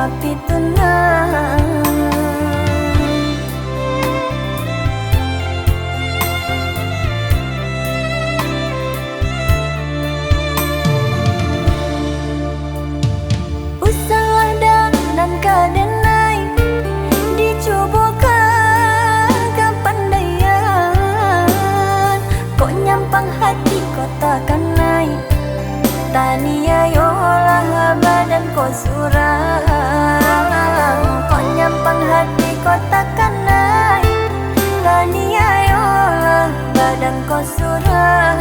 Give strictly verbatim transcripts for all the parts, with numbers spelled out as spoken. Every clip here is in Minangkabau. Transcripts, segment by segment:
Tapi tunang. Usahlah dah nan ka denai, dicubokan kapandaian. Kok nyampang hati kok takanai, taniayolah badan ko surang. Kok nyampang hati kok takanai, taniayolah badan ko surang.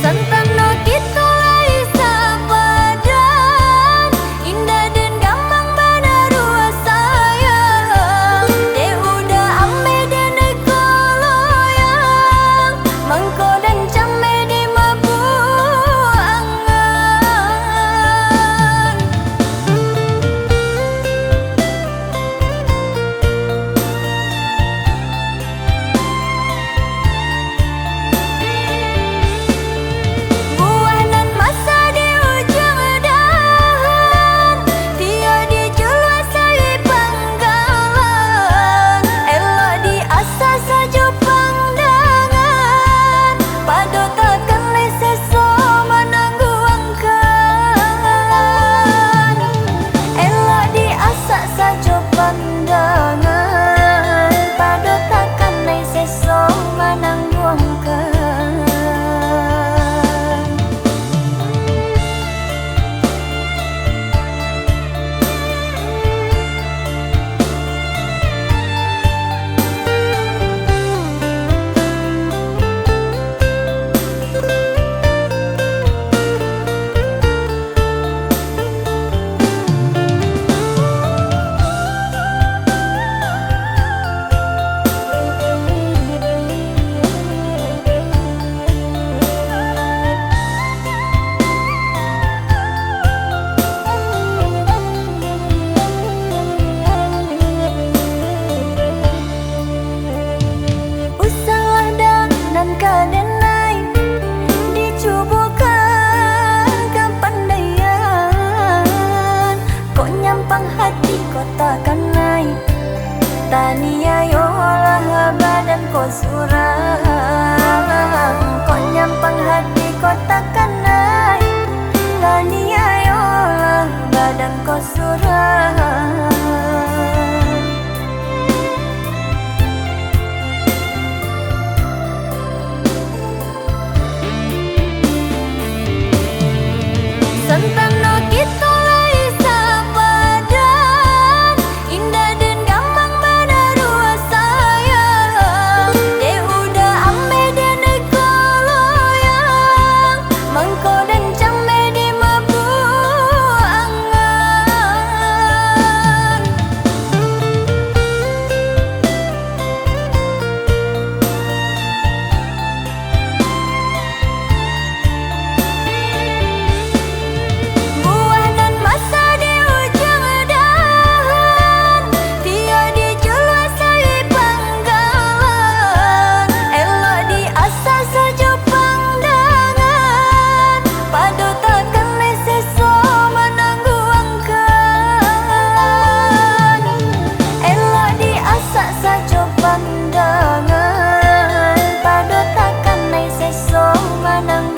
Santano kito lai sapadan, indak den gamang banaruah sayang. Dek udah ameh den koloyang, mangko den cameh dimabuangan. Buah nan masa di ujuang dahan, tiok dijuluah sai panggalan. Elok diasah sajo pandangan, pado takan lai seso manangguangkan. Elok diasak sajo pandangan, pado takan lai seso manangguangkan. Usahlah dah nan ka denai, dicubokan kapandaian. Kok nyampang hati kok takanai, taniayolah badan ko surang. Kok nyampang hati kok takanai, taniayolah badan ko surang. Santano kito lai sapadan, indak den gamang banaruah sayang. Dek udah ameh den koloyang, mangko den cameh dimabuangan. Buah nan masa di ujuang dahan, tiok dijuluah sai panggalan. Elok diasah sajo pandangan, pado takan lai seso manangguangkan. Elok diasak sajo pandangan, pado takan lai seso manangguangkan.